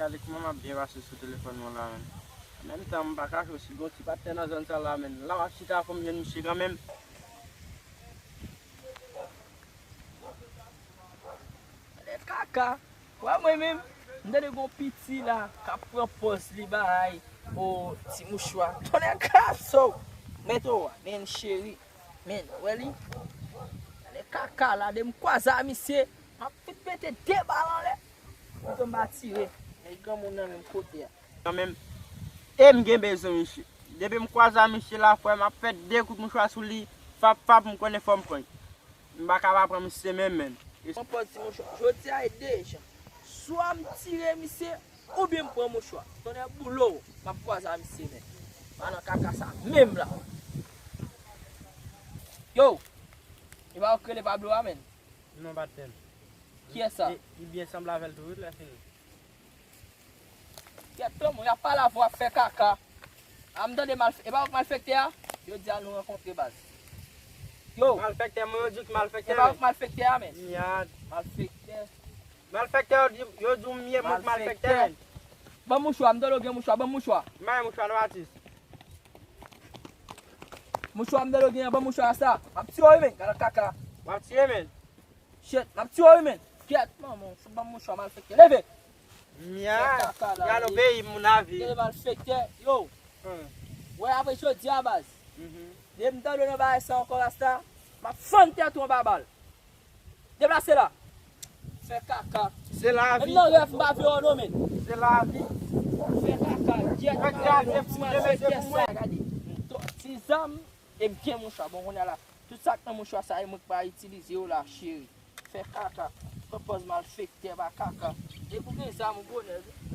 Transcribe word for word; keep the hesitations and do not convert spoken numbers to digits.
Gade kòman m ap byen pase sou telefòn mwen la, menn. An menm tan, m pa kache w, si gon ti patnè nan zòn sa la, menn. La w ap chita pou m jwenn misye kanmenm. Tonnè kaka. Wè mwen menm, m tande gon piti la k ap pran pòz li bay o ti mouchwa. Tonnè kaso. Mete w a, menn cheri. Menn, wè li. Tonnè kaka la, de m kwaze a misye, m ap fout mete de bal anlè. Pito m pa tire. Men granmoun nan menm kote a. Kanmenm, e m gen bezwen misye. Depi m kwaze a misye la, frè, m ap fè de kout mouchwa sou li. Fap, fap, m konnen fò m pran. M pa ka pa pran misye menm, menn. Pran pòz ti mouchwa. Jodi a e de jan. Swa m tire misye, oubyen m pran mouchwa. Tonnè boulo, m ap kwaze a misye, menn. Pa nan kaka sa menm la. Yo, e pa ou k rele Pablo a, menn? Non, patnè m. Kiyès sa? Li, li byen sanble avè l tou, wi, lè fini. Kèt, tòmon, y ap pale avè w, w ap fè kaka. A, m tande malf-, e pa ou k malfektè a? Yo di a nou rankontre, baz. Yo. Malfektè, mwen, yo di w ki malfektè, e pa ou k malfektè a, menn. Miyad. Malfektè. Malfektè, yo di, yo di w m ye, mwen k malfektè, menn. Ban m mouchwa, m tande w gen mouchwa, ban m mouchwa. M pa gen mouchwa, non, atis. Mouchwa m tande w gen an, ban m mouchwa sa. M ap tiye w, wi, menn, gade kaka. W ap tiye, menn. Shit, m ap tiye w, wi, menn. Kèt, manman, fout ban m mouchwa, malfektè. Leve! Mya, kaka la, y al o peyi moun avi. Tande malfektè, yo. Hmm. Wè, apre jodi a, baz. Mhm. Depi m tande w nan bagay sa ankò, rasta, m ap fann tèt ou anba bal. Deplase la. Fè kaka. Se lavi. Menm nan rèv m pa vle wè w non, menn. Se lavi. Fè kaka. Gyèt, ti malfektè sa, gade. Ti zam, e m gen mouchwa. Bon, kounye a la, tout sa k nan mouchwa sa, e mwen k pa itilize yo la, cheri. Fè kaka. Pran pòz malfektè, pa kaka. Depi w gen zam, ou bonè, wi.